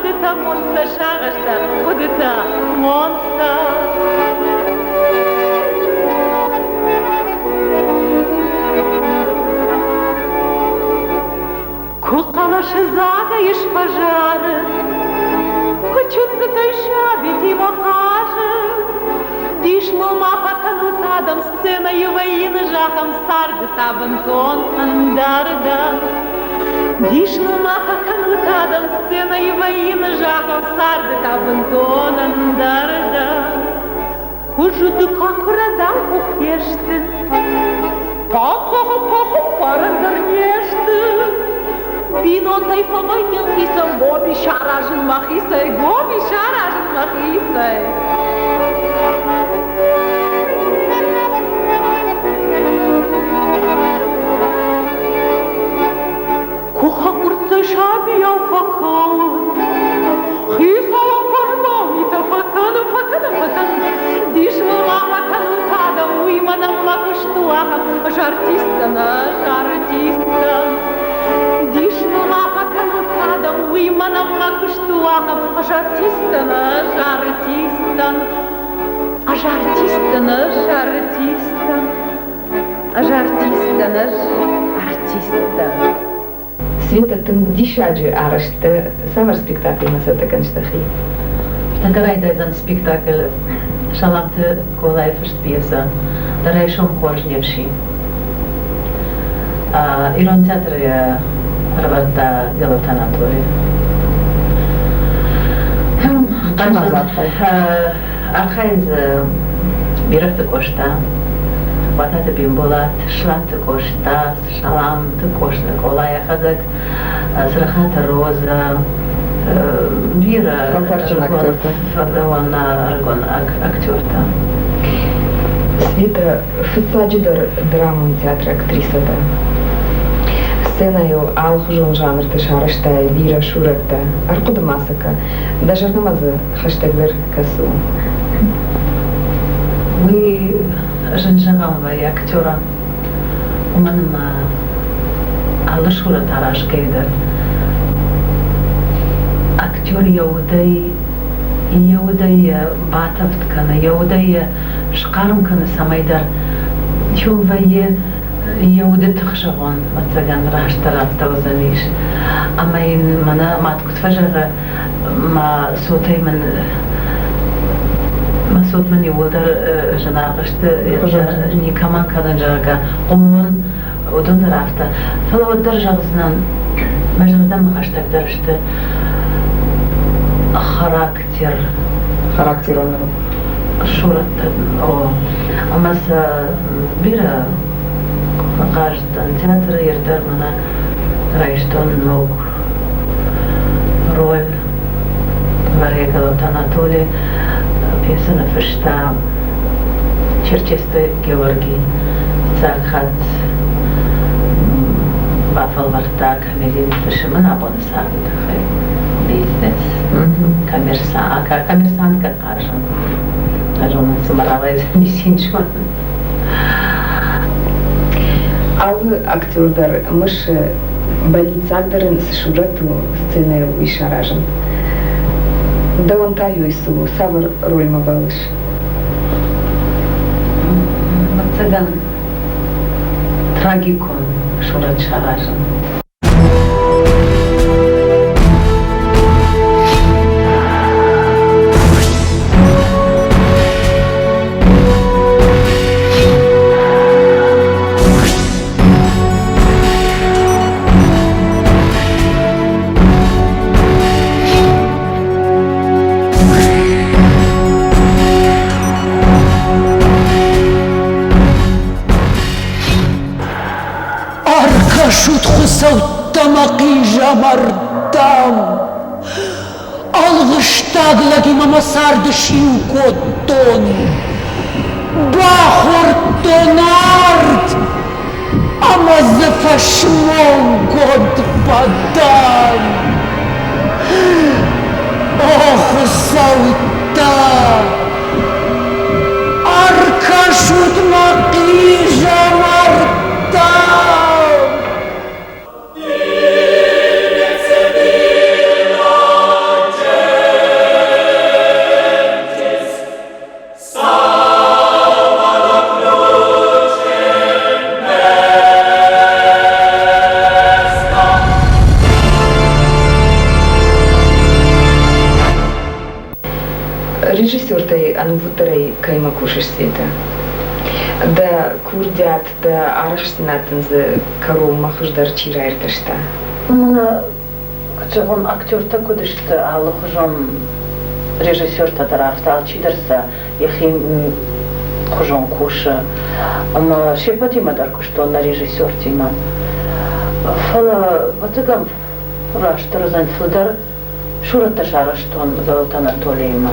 Хъуыдытӕ, монцтӕ, сагъӕстӕ, хъуыдытӕ, монцтӕ. Куы хъӕлӕсы дзагӕй ысфӕзары, Куы чындзытӕй сабитимӕ хъазы. Дис мыл ма фӕкӕнут, адӕм, сценӕйы вӕййын зӕгъӕм, царды та бынтон ӕндӕр дӕн. Дис мыл ма фӕкӕнут, адӕм, сценӕйы вӕййын зӕгъӕм, царды та бынтон ӕндӕр дӕн. Куы зыдыка, куы рӕдау куы фесты, Пахуы-пахуы дӕр не сты. Бинонтӕй фӕвӕййын хицӕн гоби саразын мӕхицӕй, гоби саразын мӕхицӕй. Куы хӕкъуырццӕй сабийау фӕкӕуын, Хицауӕн фӕзмау митӕ фӕкӕны, фӕкӕны, фӕкӕны. Дис мыл ма фӕкӕнут, адӕм, уый мӕнӕн мӕ куыст у ахӕм. Ӕз артист дӕн, ӕз артист дӕн. Дис мыл ма фӕкӕнут, адӕм, уый мӕнӕн мӕ куыст у ахӕм. Ӕз артист дӕн, ӕз артист дӕн. Ӕз артист дӕн, ӕз артист дӕн. Ӕз артист дӕн, ӕз артист дӕн. Света, тынг диссаджы арӕзт дӕ. Цавӕр спектакльмӕ цӕттӕ кӕныс дӕхи? Ныртӕккӕ райдайдзӕн спектакль Саламты Къолайы фыст пьесӕ «Дӕ райсом хорз, не фсин». Ирон театры йӕ ӕрӕвӕрдта Гӕлӕуты Анатоли. Архайынц дзы Бирӕгъты Къоста, Уататы Бимболат, Сланты Къоста, Саламты Къола йӕхӕдӕг, Цырыхаты Розӕ, бирӕ Фӕлтӕрдджын актертӕ. Ӕрыгон актертӕ. Света, фыццаджыдӕр драмон театры актрисӕ дӕ. Сценӕйыл алыхуызон жанрты сарӕзтай бирӕ сурӕттӕ. Ӕрхъуыды ма сӕ кӕ. Дӕ зӕрдӕмӕ дзы хӕстӕгдӕр кӕцы у? Уый зын зӕгъӕн вӕййы актерӕн. Уымӕн ӕмӕ алы сурӕт аразгӕйӕ дӕр актер йӕ удӕй йӕ удӕй йӕ батӕвд кӕны, йӕ удӕй йӕ схъарм кӕны цӕмӕйдӕр. Иу вӕййы йӕ уды тых зӕгъон, ӕвӕццӕгӕн, растдӕр афтӕ уыдзӕнис. Ӕмӕ йын мӕнӕ мад куыд фӕзӕгъы, мӕ цотӕй мын мӕ цот мын иууылдӕр зынаргъ сты, никӕмӕн кӕнын, зӕгъгӕ, хъомон, уыдон дӕр афтӕ. Фӕлӕ уӕддӕр зӕгъдзынӕн, мӕ зӕрдӕмӕ хӕстӕгдӕр сты характер. Характерон сурӕттӕ, о. Ӕмӕ сӕ бирӕ фӕхъазыдтӕн театры, дӕр мӕнӕ райстон ног роль. Мария Галаты Анатоли пьесӕ ныффыста Черчесты Георгий. Фыццаг хатт бафӕлвӕрдта комеди ныффыссын мын абоны царды тыххӕй. Бизнес, коммерсанткӕ хъазын. Зонын, цыма рауайдзӕни синчон. Алы актер дӕр мысы, бӕллиццагдӕр ын цы сурӕт у сценӕйыл, уый саразын. Дӕуӕн та ой цы у, цавӕр рольмӕ бӕллыс? Ӕвӕццӕгӕн, трагикон сурӕт саразын. Ӕркӕсут хуыцӕуттӕ мӕ хъизӕмӕрттӕм! Ӕлгъыстаг лӕгимӕ мӕ царды сиу кодтон. Бахордтон ард ӕмӕ дзы фӕсмонгонд фӕдӕн. О хуыцӕуттӕ! Ӕркӕсут мӕ хъизӕмӕрттӕм! Актертӕй ӕнувыддӕрӕй кӕимӕ кусыс, Светӕ? Дӕ курдиат, дӕ арӕхстдзинад дын дзы кӕронмӕ хуыздӕр чи раиртӕста? Мӕнӕ, куыд зӕгъон, актертӕ куыд сты, алыхуызон режиссертӕ дӕр афтӕ, алчидӕр сӕ йӕхи хуызон кусы. Ӕмӕ се ппӕтимӕ дӕр куыстон нӕ режиссертимӕ. Фӕлӕ, ӕвӕццӕгӕн, растдӕр уыдзӕн фылдӕр сурӕттӕ сарӕзтон Золоты Анатолиимӕ.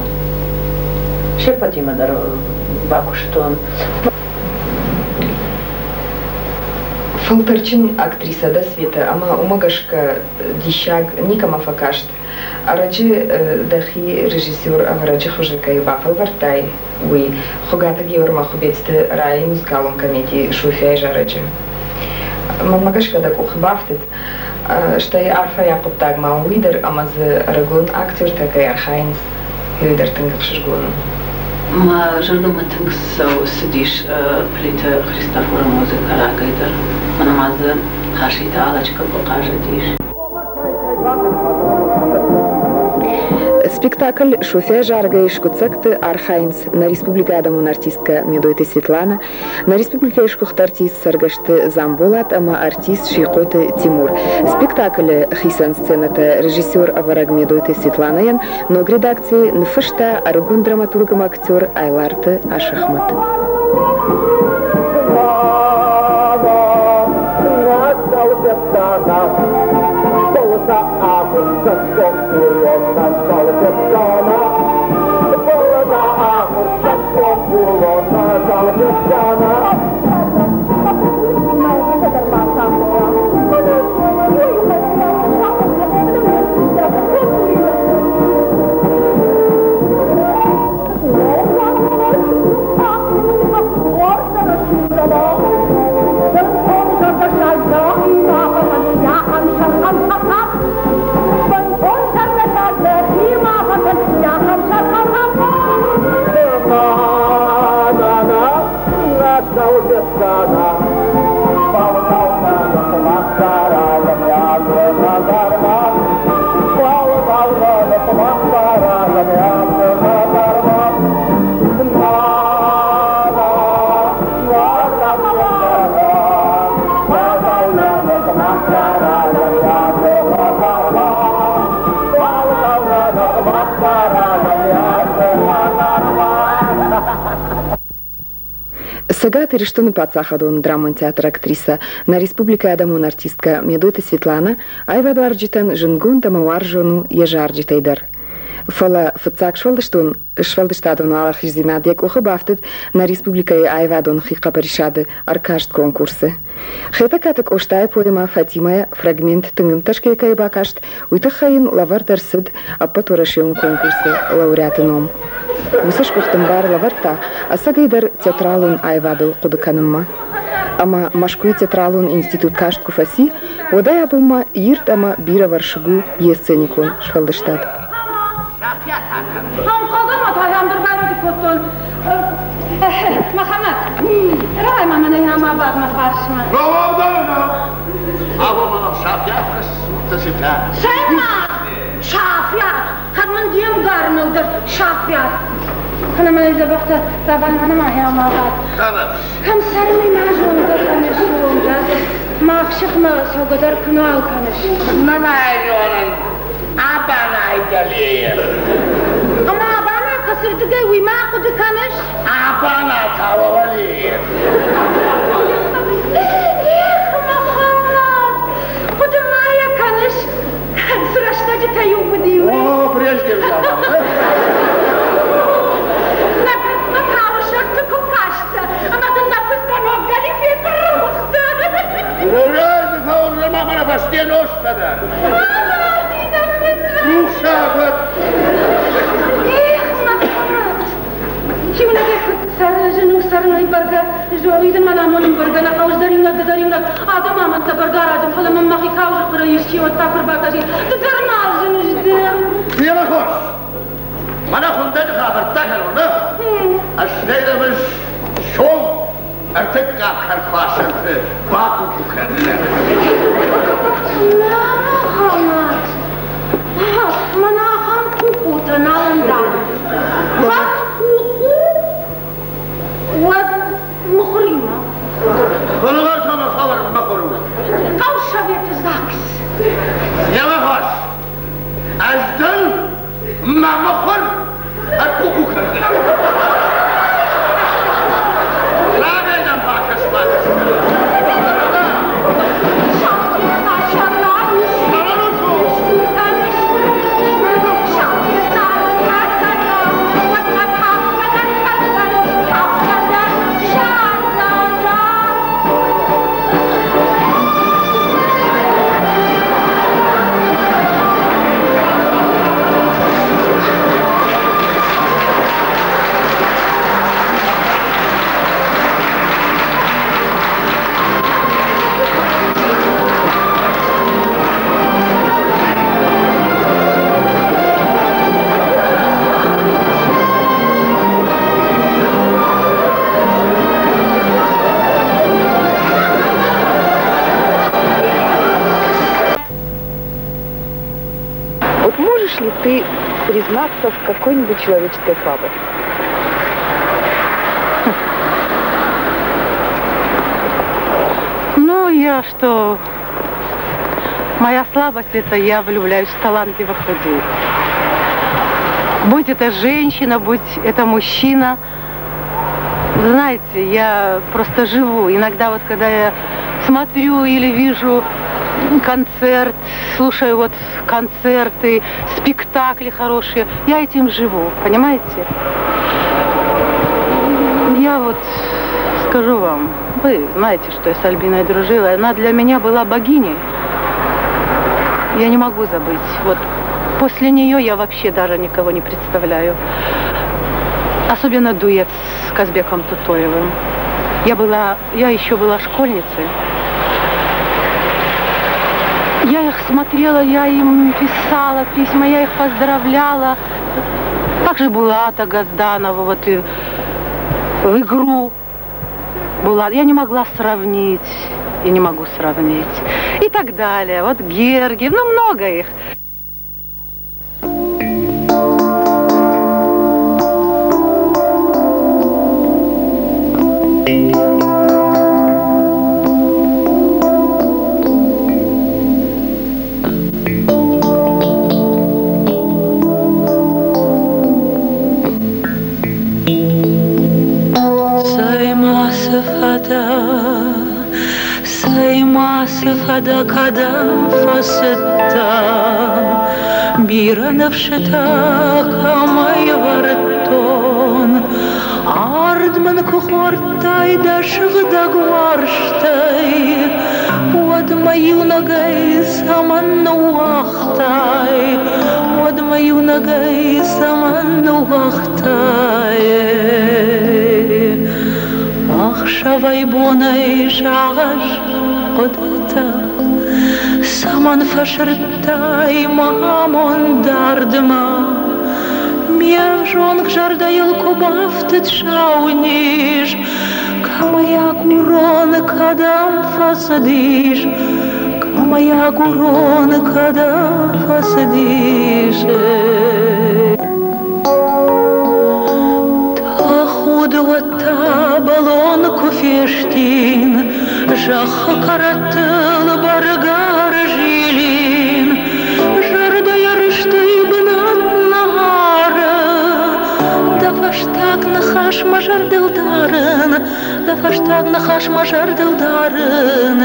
Се ппӕтимӕ дӕр бакуыстон. Фӕлтӕрджын актрисӕ дӕ, Светӕ, ӕмӕ уымӕ гӕсгӕ диссаг никӕмӕ фӕкаст, ӕрӕджы дӕхи режиссер-ӕвӕрӕджы хуызы кӕй бафӕлвӕрдтай, уый. Хуыгаты Геормӕ Хуыбецты Райы музыкалон комеди «Суфяйы зарӕджы». Мӕнмӕ гӕсгӕ дӕ къухы бафтыд, стӕй арфӕйаг хъуыддаг ма у уый дӕр, ӕмӕ дзы ӕрыгон актертӕ кӕй архайынц, уый дӕр тынг ӕхсызгон у. Мӕ зӕрдӕмӕ тынг цыдис Плиты Христофоры музыкӕ рагӕй дӕр. Мӕнӕ ма дзы Хаситы Алачка бахъазыдис. Спектакль «Шофӕ заргӕйы скъуыддзӕгты» архайынц нӕ республикӕйы адӕмон артисткӕ Медойты Светланӕ, нӕ республикӕйы сгуыхт артист Цӕргӕсты Дзамболат ӕмӕ артист Сихъоты Тимур. Спектаклы хицӕн сценӕтӕ режиссер-ӕвӕрӕг Медойты Светланӕйӕн ног редакцийы ныффыста ӕрыгон драматург ӕмӕ актер Айларты Асӕхмӕт. Цӕгат Ирыстоны паддзахадон драмон театры актрисӕ, нӕ республикӕйы адӕмон артисткӕ Медойты Светланӕ аивадуарзджытӕн зындгонд ӕмӕ уарзон у йӕ зарджытӕй дӕр. Фӕлӕ фыццаг сфӕлдыстадон уӕлахиздзинад йӕ къухы бафтыд нӕ республикӕйы аивадон хихъхъӕппӕрисады ӕркаст-конкурсы. Хетӕгкаты Къостайы поэмӕ «Фатимӕ» фрагмент тынг ӕнтӕсгӕ кӕй бакаст, уый тыххӕй йын лӕвӕрд ӕрцыд ӕппӕтуӕрӕсеон конкурсы лауреаты ном. Уыцы сгуыхт ын бар лӕвӕрдта ӕцӕгӕйдӕр театралон аивадыл хъуыды кӕнынмӕ. Ӕмӕ Мӕскуыйы театралон институт каст куы фӕци, уӕдӕй абонмӕ ирд ӕмӕ бирӕвӕрсыг у йе сценикон сфӕлдыстад. Мӕхӕмӕт, рауай-ма мӕнӕ ма бад мӕ фарсмӕ. Цӕй-ма, Сафиат, кӕд мын де мгар нӕу дӕр Сафиат. Кӕнӕ мӕ дзӕбӕхтӕ рабан мӕнӕ ма хӕма бад. Кӕм цӕрын ма зонгӕ кӕныс, зонгӕ. Мах сыхмӕ цӕугӕ дӕр куы нал кӕныс. Мӕнӕ зонын, абанай дӕлейы. Ӕмӕ абана кӕцырдыгӕй уый ма хъуыды кӕныс? Абана та уӕлейы. Эх, Мӕхӕмӕт, хъуыды ма йӕ кӕныс, цы рӕстӕджытӕ-иу уыди, уый? О, прежде взяла. Нӕ куыдзмӕ кауы сӕрты куы кастӕ, ӕмӕ дын нӕ куыдзтӕ ног галифеты рухты. Мамара фӕсте нозтӕ Рухсаг Эх, Мӕхӕмӕт, иунӕгӕй куыд цӕры, зын у цӕрынӕй бӕргӕ, зоид мӕн амонын бӕргӕ, нӕ хъӕуы дӕр иунӕг, ды дӕр иунӕг. Адӕм амӕндтӕ бӕргӕ аразын, фӕлӕ мӕм мӕхи каузы хъуырӕй исчи уӕд та куы рбакӕсид. Ды дӕр ма зыныс ды. Мелохос! Мӕнӕ хуындӕджы хабӕрттӕ кӕнон, нӕ? Ӕз нӕй сом ӕртыккаг кӕркуасӕнты бакуку кӕнынӕн. Нӕ, Мӕхӕмӕт, мӕнӕ ахӕм кукутӕ нал ӕндавынц. признаться в какой-нибудь человеческой слабости? Ну, я что... Моя слабость – это я влюбляюсь в талантливых людей. Будь это женщина, будь это мужчина. Знаете, я просто живу. Иногда вот когда я смотрю или вижу концерт, слушаю вот концерты, спектакли хорошие, я этим живу, понимаете? Я вот скажу вам, вы знаете, что я с Альбиной дружила. Она для меня была богиней. Я не могу забыть. Вот после нее я вообще даже никого не представляю. Особенно дуэт с Казбеком Тутоевым. Я еще была школьницей. Я их смотрела, я им писала письма, я их поздравляла. Также Булата Газданова, вот и в игру была. Я не могла сравнить, я не могу сравнить. И так далее. Вот Гергиев, ну много их. Цӕй-ма, цы фӕдӕ, кӕдӕм фӕцыдтӕ? Бирӕ ныфсытӕ кӕмӕй вӕрдтон. Ард мын куы хордтай дӕ сыгъдӕг уарзтӕй, уӕд мӕ иунӕгӕй цӕмӕн ныууагътай? Уӕд мӕ иунӕгӕй цӕмӕн ныууагътай? Ӕхсӕвӕй-бонӕй сагъӕс хъуыдытӕ цӕмӕн фӕсырдтай мӕ амонд дардмӕ? Ме взонг зӕрдӕйыл куы бафтыд сау низ, кӕмӕй агурон, кӕдӕм фӕцыдис, кӕмӕй агурон, кӕдӕм фӕцыдис? Тӕхуды уӕд та бӕлон куы фестин, зӕххы кӕрӕттыл бӕргӕ рзилин, зӕрдӕйӕ рыстӕй бынат нӕ ары. Дӕ фӕстаг ныхас мӕ зӕрдыл дарын, дӕ фӕстаг ныхас мӕ зӕрдыл дарын.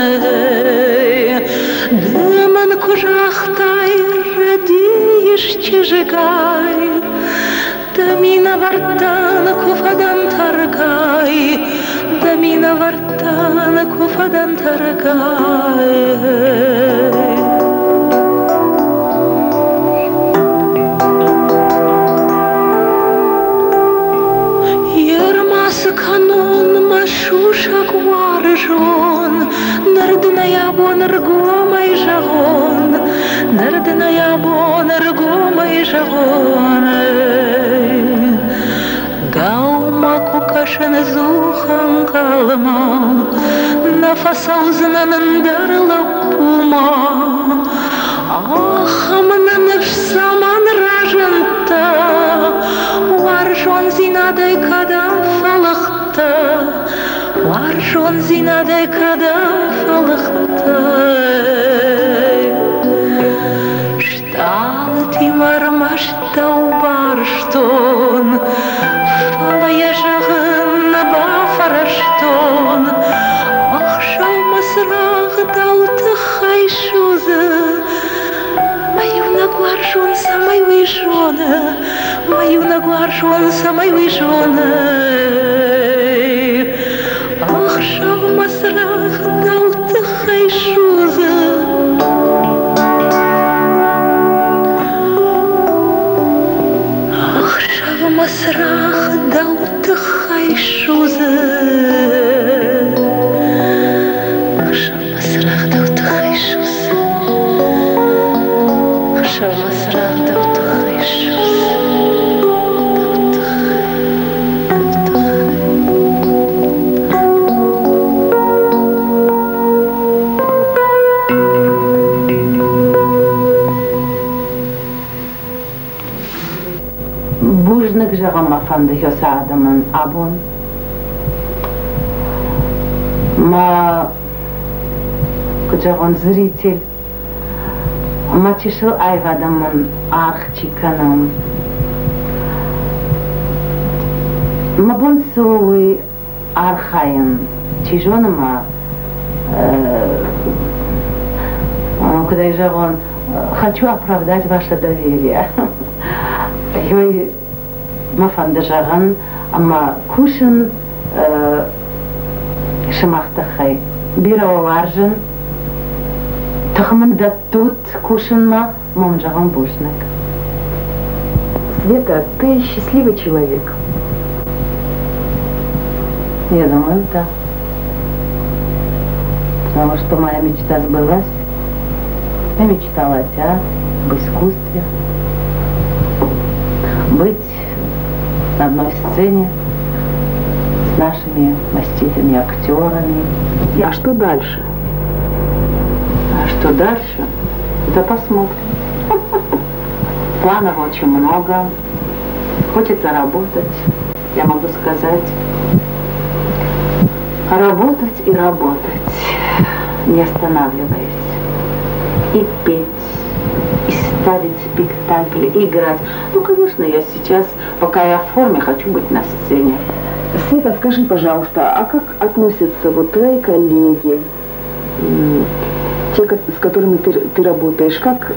Ды мын куы загътай, рӕдийыс чызгай, Дӕ минӕвӕрттӕн куы фӕдӕн тӕргай, дӕ минӕвӕрттӕн куы фӕдӕн тӕргай. Ермасы кӕнон мӕ сусӕг уарзон, ныр дын ӕй абон ӕргомӕй зӕгъон, ныр дын ӕй абон ӕргомӕй зӕгъон. Дӕумӕ куы кӕсын ӕдзух ӕнхъӕлмӕ, нӕ фӕцӕудзынӕн ӕндӕр лӕппумӕ. Ахӕм нӕ ныфс цӕмӕн разындтӕ, уарзондзинадӕй кӕдӕм фӕлыгъдтӕ, уарзондзинадӕй кӕдӕм фӕлыгъдтӕ? Стъалытимӕ ӕрмӕст дӕу барстон, фӕлӕ йӕ зӕгъын нӕ бафӕрӕзтон. Ӕхсӕв мӕ цырагъ дӕу тыххӕй судзы, мӕ иунӕг уарзон цӕмӕй уый зоны, мӕ иунӕг уарзон цӕмӕй уый зоны. Ӕхсӕв мӕ цырагъ дӕу тыххӕй судзы. Ӕхсӕв мӕ цырагъ дӕу тыххӕй судзы. Ӕхсӕв мӕ цырагъ дӕу тыххӕй судзы. Ӕхсӕв мӕ цырагъ дӕу тыххӕй судзы. Дӕу тыххӕй, дӕу тыххӕй. фӕнды хёсы адӕмӕн абон. Мӕ, куыд зӕгъон, зритель, мӕ чысыл аивадӕн мын аргъ чи кӕны. Мӕ бон цы у, уый архайын. Чи зоны ма, куыд ӕй зӕгъон, хочу оправдать ваше доверие. Ёй мӕ фӕнды зӕгъын, ӕмӕ кусын сымах тыххӕй. Бирӕ уӕ уарзын, тых мын дӕттут кусынмӕ, мӕм зӕгъын бузныг. Света, ты счастливый человек? Я думаю, да. Потому что моя мечта сбылась. Я мечтала о театре, об искусстве. Быть на одной сцене с нашими маститыми актерами. А что дальше? А что дальше? Да посмотрим. Планов очень много. Хочется работать, я могу сказать. Работать и работать, не останавливаясь. И петь, и ставить спектакли, и играть. Ну, конечно, я сейчас, пока я в форме, хочу быть на сцене. Света, скажи, пожалуйста, а как относятся вот твои коллеги, те, с которыми ты работаешь, как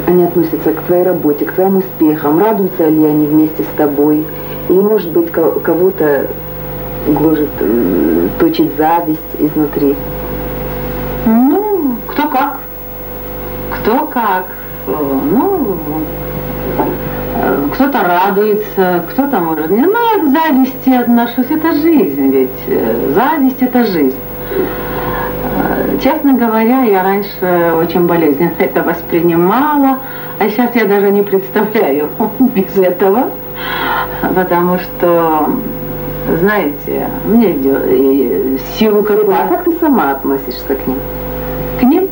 они относятся к твоей работе, к твоим успехам? Радуются ли они вместе с тобой? Или, может быть, кого-то гложет, точит зависть изнутри? Ну, кто как. Кто как. Ну, кто-то радуется, кто-то может не. Ну, я к зависти отношусь. Это жизнь ведь. Зависть – это жизнь. Честно говоря, я раньше очень болезненно это воспринимала, а сейчас я даже не представляю без этого, потому что, знаете, мне идет силу когда... А как ты сама относишься к ним? К ним?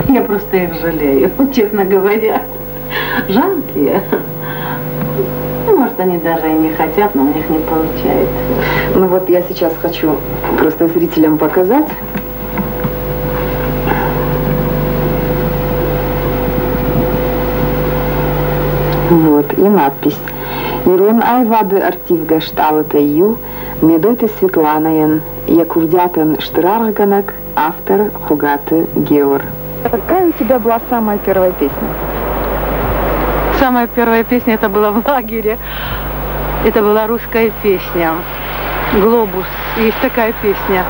Я просто их жалею, честно говоря. Жалкие. Может, они даже и не хотят, но у них не получается. Ну вот я сейчас хочу просто зрителям показать. Вот, и надпись. Ирон аивады ӕрттивгӕ стъалытӕй иу Медойты Светланӕйӕн йӕ курдиатӕн стыр аргъгӕнӕг, автор Хуыгаты Геор. Какая у тебя была самая первая песня? Самая первая песня это была в лагере. Это была русская песня. «Глобус». Есть такая песня.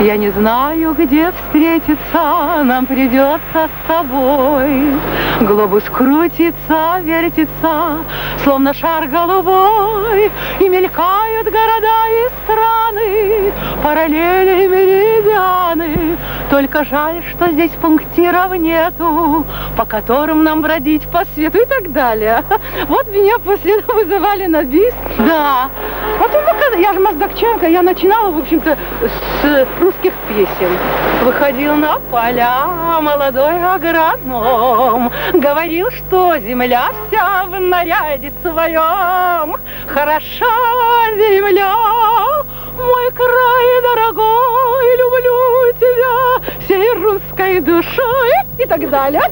Я не знаю, где встретиться нам придется с тобой. Глобус крутится, вертится, словно шар голубой, И мелькают города и страны, параллели и меридианы. Только жаль, что здесь пунктиров нету, по которым нам бродить по свету и так далее. Вот меня после этого вызывали на бис. Да. Потом я же моздокчанка, я начинала, в общем-то, с русских песен. Выходил на поля молодой агроном, говорил, что земля вся в наряде своем. Хороша земля, мой край дорогой, люблю тебя всей русской душой и так далее.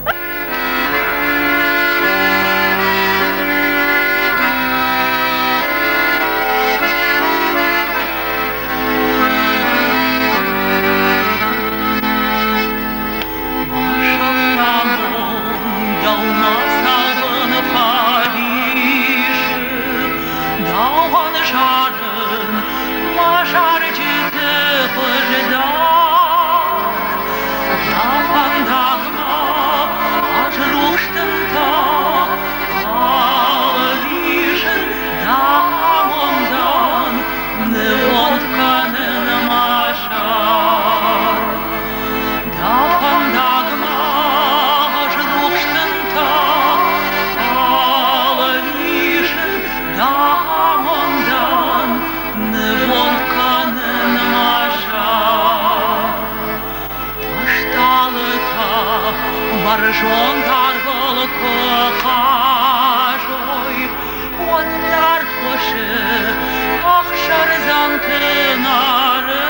Нары.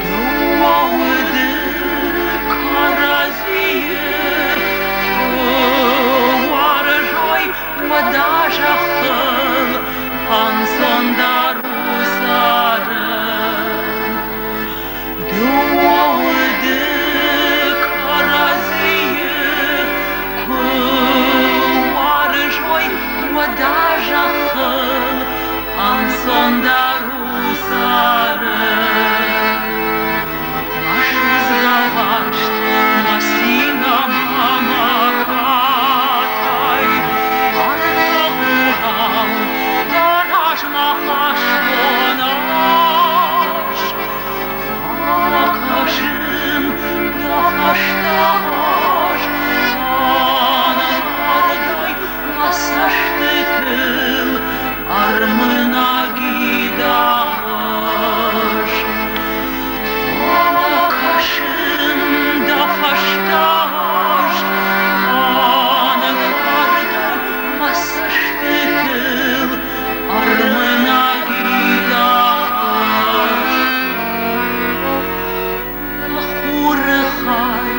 Дыууӕ уды кӕрӕдзийы куы уарзой, уӕд а зӕххыл ӕнцондӕр у цӕрын. Дыууӕ уды кӕрӕдзийы куы уарзой, уӕд а зӕххыл ӕнцондӕр у цӕрын. Мӕ уарзт, мӕ цин ӕмӕ мӕ катай, ӕртӕ хурау дӕ размӕ хастон ӕз. Фӕкӕсын дӕ фӕстӕ ӕз ӕнкъардӕй мӕ цӕстытыл ӕрмынӕг и дӕ хуыз. Фӕкӕсын дӕ фӕстӕ ӕз ӕнкъардӕй мӕ цӕстытыл ӕрмынӕг и дӕ хуыз. Хуры хай,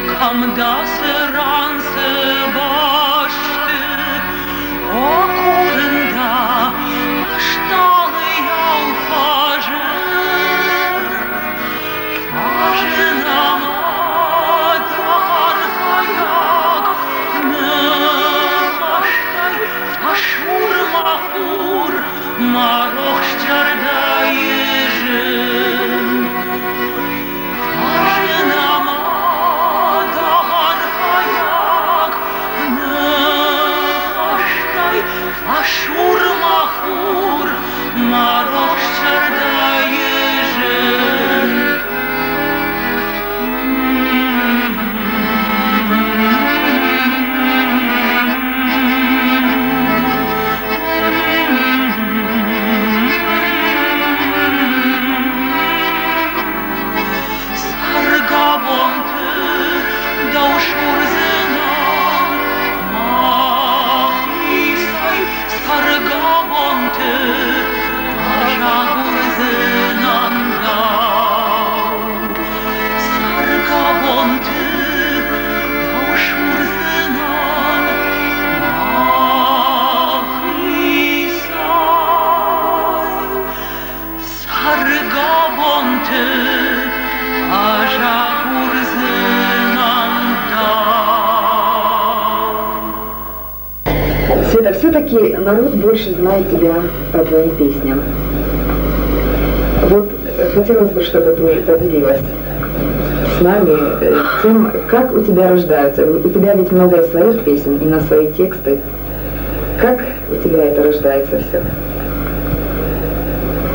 кӕм дӕ цы ран, цы бӕсты, О, курын дӕ, ыстъалыйау фӕзын. Фӕзын ӕмӕ дӕ арфӕйаг ныхӕстӕй фӕсур мӕ хур, мӕ рухс зӕрдӕйы зын. Фӕзын ӕмӕ дӕ арфӕйаг ныхӕстӕй фӕсур мӕ хур, мӕ рухс зӕрдӕйы зын. Цӕргӕбонты дӕу сурдзынӕн мӕхицӕй, цӕргӕбонты ӕз агурдзынӕн дӕу. Цӕргӕбонты дӕу сурдзынӕн мӕхицӕй. Цӕргӕбонты ӕз агурдзынӕн дӕу. Света, все-таки народ больше знает тебя по твоим песням. Вот хотелось бы, чтобы ты поделилась с нами тем, как у тебя рождаются. У тебя ведь много своих песен и на свои тексты. Как у тебя это рождается все?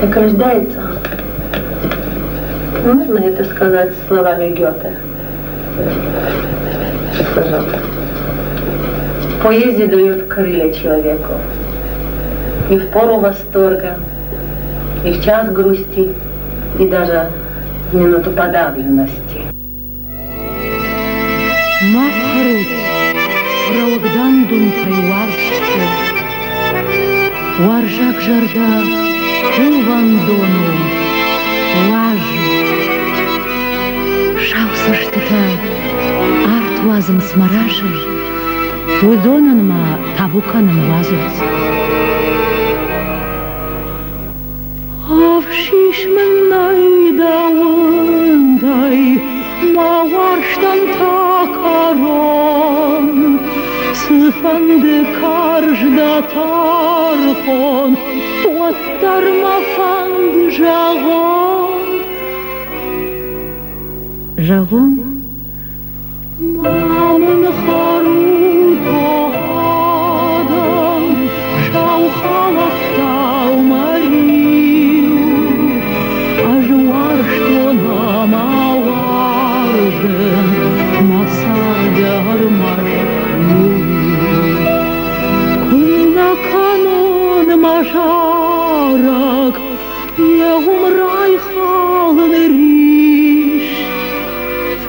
Как рождается? Можно это сказать словами Гёте? Пожалуйста. Поэзия дает крылья человеку. И в пору восторга, и в час грусти, и даже в минуту подавленности. Ма фхӕрут рӕуӕг дам-думтӕй уарзты, Уарзаг зӕрдӕ кувӕндон у, уаз у. Сау цӕстытӕ арт уадзынц мӕ разы, Уыдонӕн ма табу кӕнын уадзут. Ӕфсис мын нӕй дӕ уындӕй, мӕ уарзтӕн та кӕрон. Цыфӕнды карз дӕ тӕрхон, уӕддӕр мӕ фӕнды зӕгъон. Зӕгъон, ма мын хӕрут, адӕм, сау халӕттау мӕ риу. Ӕз уарзтон ӕмӕ уарзын мӕ царды ӕрмӕст иу. Куыннӕ кӕнон мӕ зарӕг, йӕ уым райхалын рис.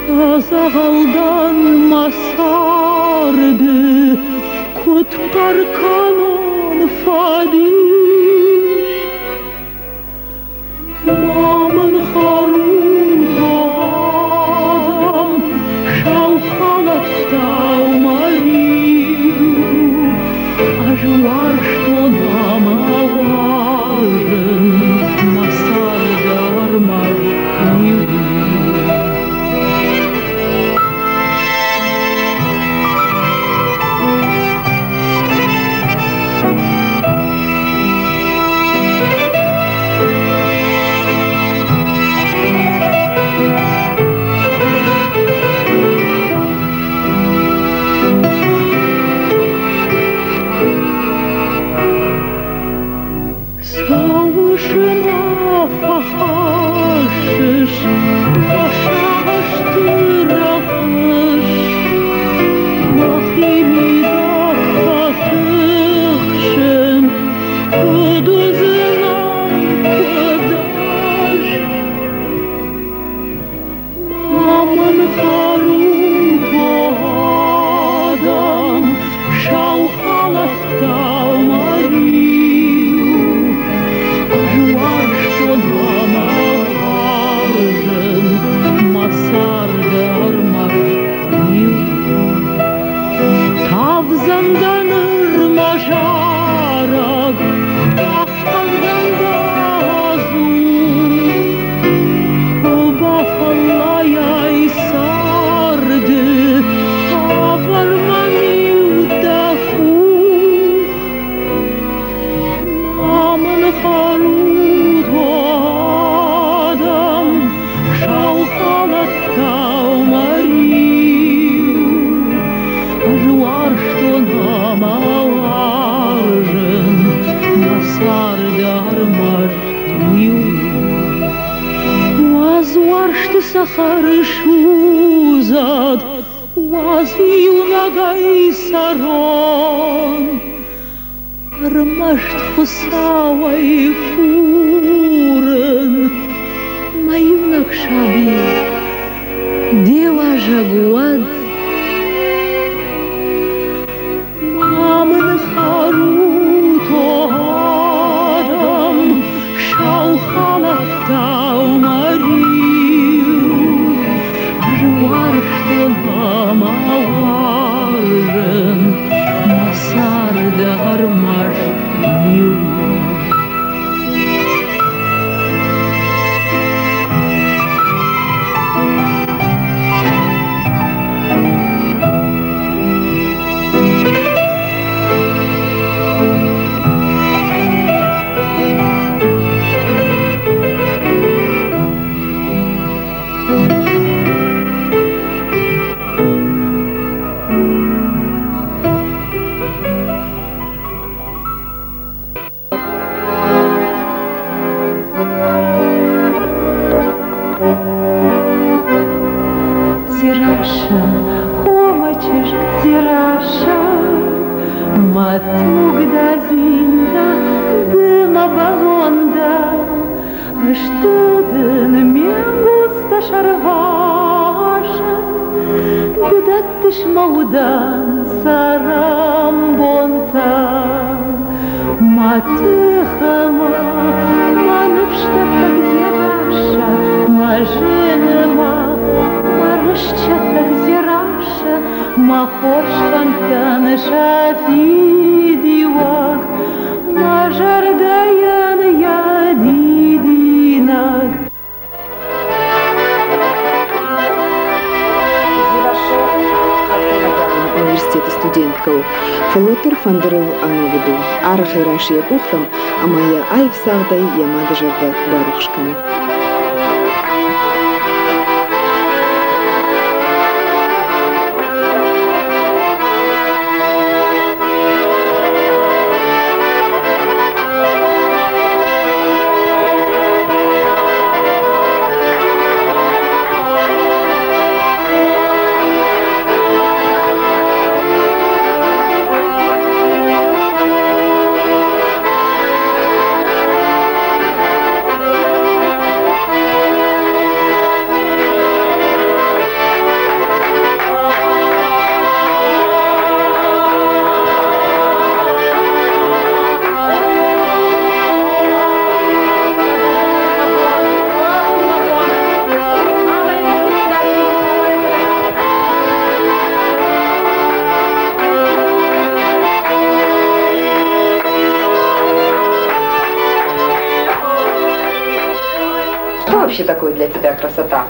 Фӕдзӕгъӕл дӕн мӕ царды, куыд хъӕр кӕнон фӕдис. фӕхӕссыс, мӕ сагъӕсты рӕхыс. Мӕхимидӕг фӕтыхсын, куыд уыдзынӕн, куыд ӕз? Ма мын хӕрут, адӕм, сау халӕттау мӕ риу. Ӕз уарзтон ӕмӕ уарзын мӕ царды ӕрмӕст иу. Тавдзӕн дӕ ныр мӕ зарӕг, хъахъхъӕндзӕн дӕ ӕдзух. Куы бафӕллайай царды, авӕр мӕм-иу дӕ къух. Ма мын хӕрут, адӕм, сау халӕттау мӕ риу. Ӕз уарзтон ӕмӕ уарзын мӕ царды ӕрмӕст иу. Уадз уарзты цӕхӕры судзӕд, уадз иунӕгӕй цӕрон. Ӕрмӕст Хуыцауӕй курын, мӕ иунӕг саби, де уазӕг уӕд. Ма мын хӕрут, адӕм, сау халӕттау мӕ риу. Ӕз уарзтон ӕмӕ уарзын мӕ царды ӕрмӕст иу. Дзерассӕ, о мӕ чызг, Дзерассӕ, мӕ тугдадзин дӕ, ды мӕ бӕлон дӕ. Сты дын ме нгуылдзтӕ сӕрвасӕн, ды дӕттыс мӕ удӕн цӕрӕнбонтӕ. Мӕ тых ӕмӕ мӕ ныфсдӕттӕг Дзерассӕ, мӕ зыны ма, мӕ рыстсӕттӕг Дзерассӕ, мӕ хорз фӕндтӕн сӕ фидиуӕг, мӕ зӕрдӕйӕн йӕ дидинӕг. Университеты студенткӕ у, фӕлӕ уӕддӕр фӕндырыл ӕнувыд у, арӕхӕй райсы йӕ къухтӕм ӕмӕ йӕ аив цагъдӕй йӕ мады зӕрдӕ барухс кӕны. Что вообще такое для тебя красота?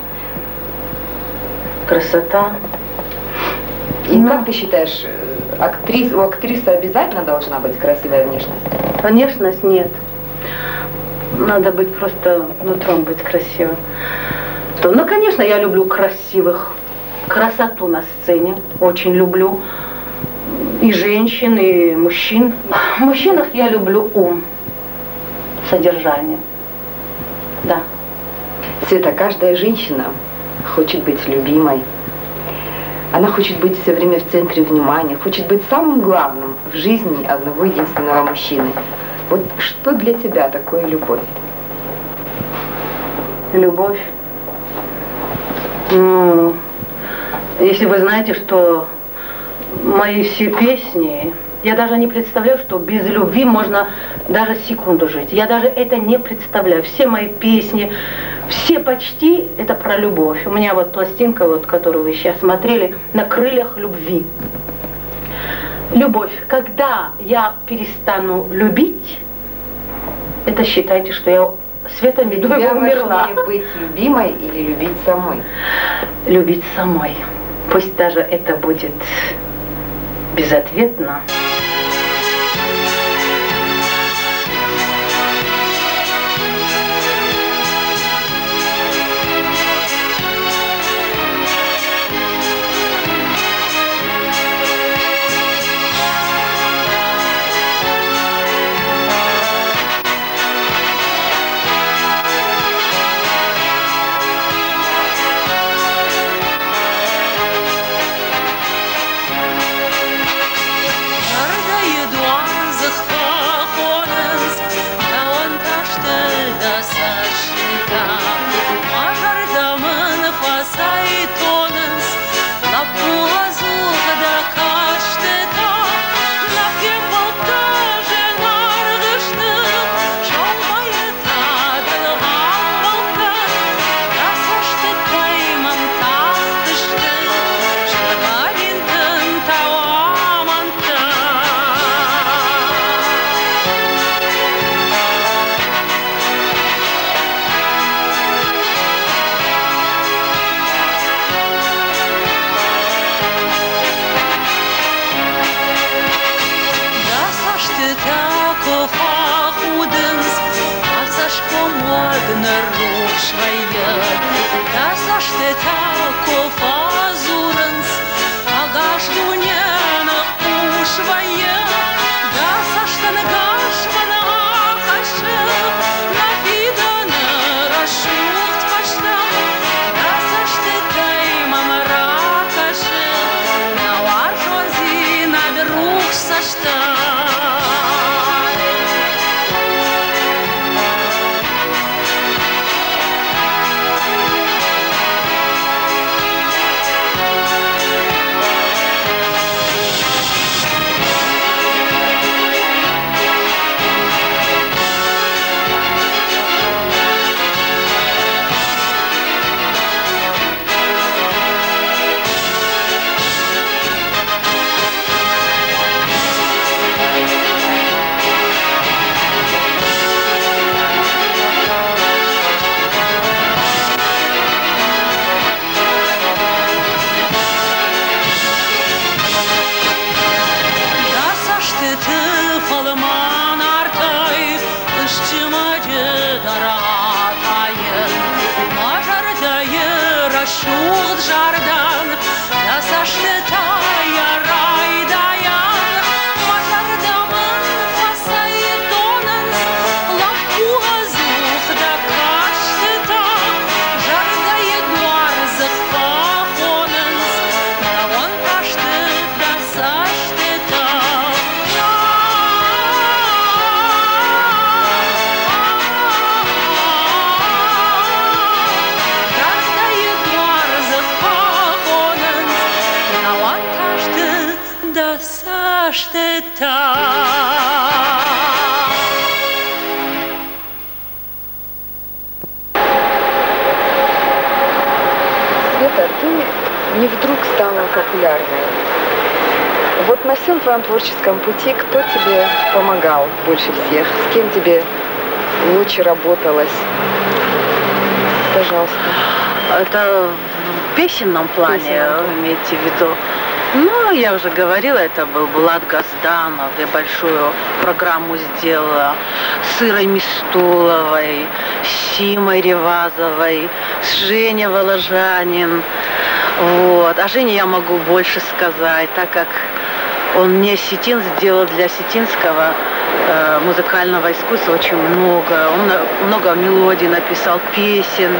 Красота? И ну, как ты считаешь, у актрисы обязательно должна быть красивая внешность? Внешность нет. Надо быть просто нутром быть красивым. То, ну, конечно, я люблю красивых, красоту на сцене очень люблю. И женщин, и мужчин. В мужчинах я люблю ум, содержание. Да. Света, каждая женщина хочет быть любимой. Она хочет быть все время в центре внимания, хочет быть самым главным в жизни одного единственного мужчины. Вот что для тебя такое любовь? Любовь? Ну, если вы знаете, что мои все песни, я даже не представляю, что без любви можно даже секунду жить. Я даже это не представляю. Все мои песни, все почти это про любовь. У меня вот пластинка, вот, которую вы сейчас смотрели, «На крыльях любви». Любовь. Когда я перестану любить, это считайте, что я Света Медоева умерла. Важнее быть любимой или любить самой? Любить самой. Пусть даже это будет безответно. Не вдруг стала популярной. Вот на всем твоем творческом пути кто тебе помогал больше всех? С кем тебе лучше работалось? Пожалуйста. Это в песенном плане, вы имеете в виду? Ну, я уже говорила, это был Булат Газданов. Я большую программу сделала с Ирой Мистуловой, с Симой Ревазовой, с Женей Воложанин. Вот. О Жене я могу больше сказать, так как он мне осетин сделал для осетинского Музыкального искусства очень много. Он много мелодий написал, песен.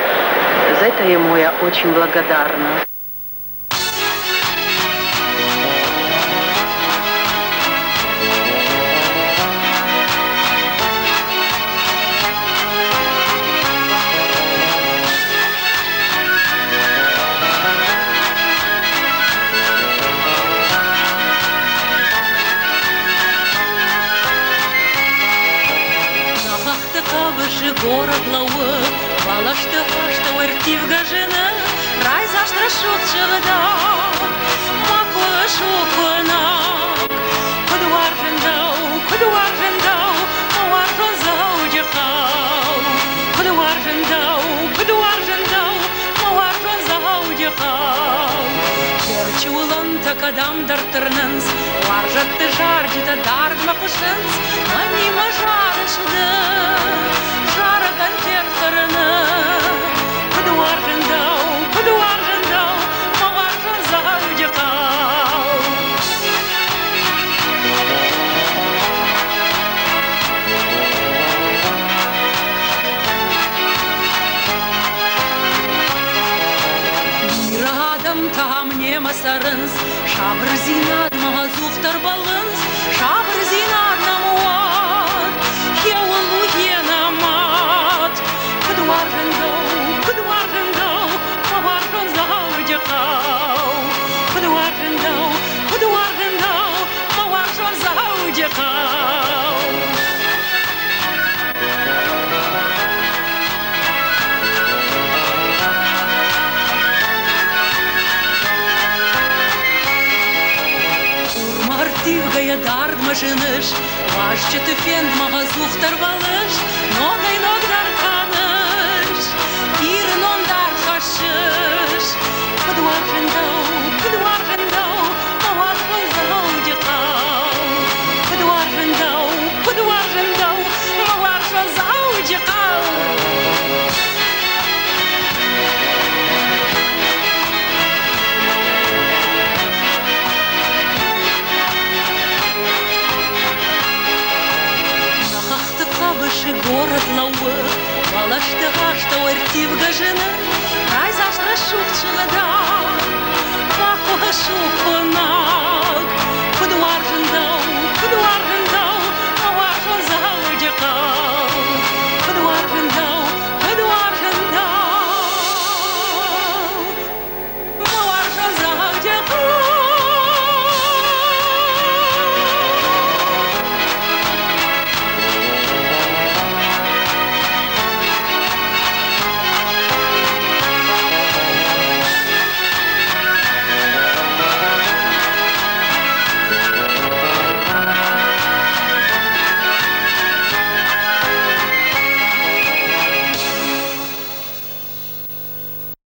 За это ему я очень благодарна. Нӕ хӕхты хъӕбысы город лӕууы, бӕлӕсты астӕу ӕрттивгӕ зыны, райдзаст рӕсугъд сыгъдӕг, макуы сукуынӕг. Куыд уарзын дӕу, куыд уарзын дӕу, мӕ уарзон Дзӕуджыхъӕу. Куыд уарзын дӕу, куыд уарзын дӕу, мӕ уарзон Дзӕуджыхъӕу. Терчы уылӕнтӕ кӕдӕмдӕр тырнынц, уарзӕтты зарджытӕ дардмӕ хъуысынц, мӕнимӕ зарыс ды, зарӕгӕн Терк-Хъырымы. Куыд уарзын дӕу, куыд уарзын дӕу, мӕ уарзон Дзӕуджыхъӕу. Бирӕ адӕмтӕ ам немӕ цӕрынц, сабырдзинадмӕ ӕдзухдӕр бӕллынц, сабырдзинад нӕм уӕд, хиуыл у йе нӕмӕт. Куыд уарзын дӕу, куыд уарзын дӕу, мӕ уарзон Дзӕуджыхъӕу. Куыд уарзын дӕу, куыд уарзын дӕу, мӕ уарзон Дзӕуджыхъӕу. Хурмӕ ӕрттивгӕйӕ дардмӕ зыныс, уазджыты фендмӕ ӕдзухдӕр бӕллыс, ногӕй-ногдӕр кӕныс, Иры ном дард хӕссыс. Куыд уарзын дӕу, куыд уарзын дӕу, мӕ уарзон Дзӕуджыхъӕу. Куыд уарзын дӕу, куыд уарзын дӕу, мӕ уарзон Дзӕуджыхъӕу. Нӕ хӕхты хъӕбысы город лӕууы, бӕлӕсты астӕу ӕрттивгӕ зыны, райдзаст рӕсугъд сыгъдӕг, макуы сукуынӕг. Куыд уарзын дӕу,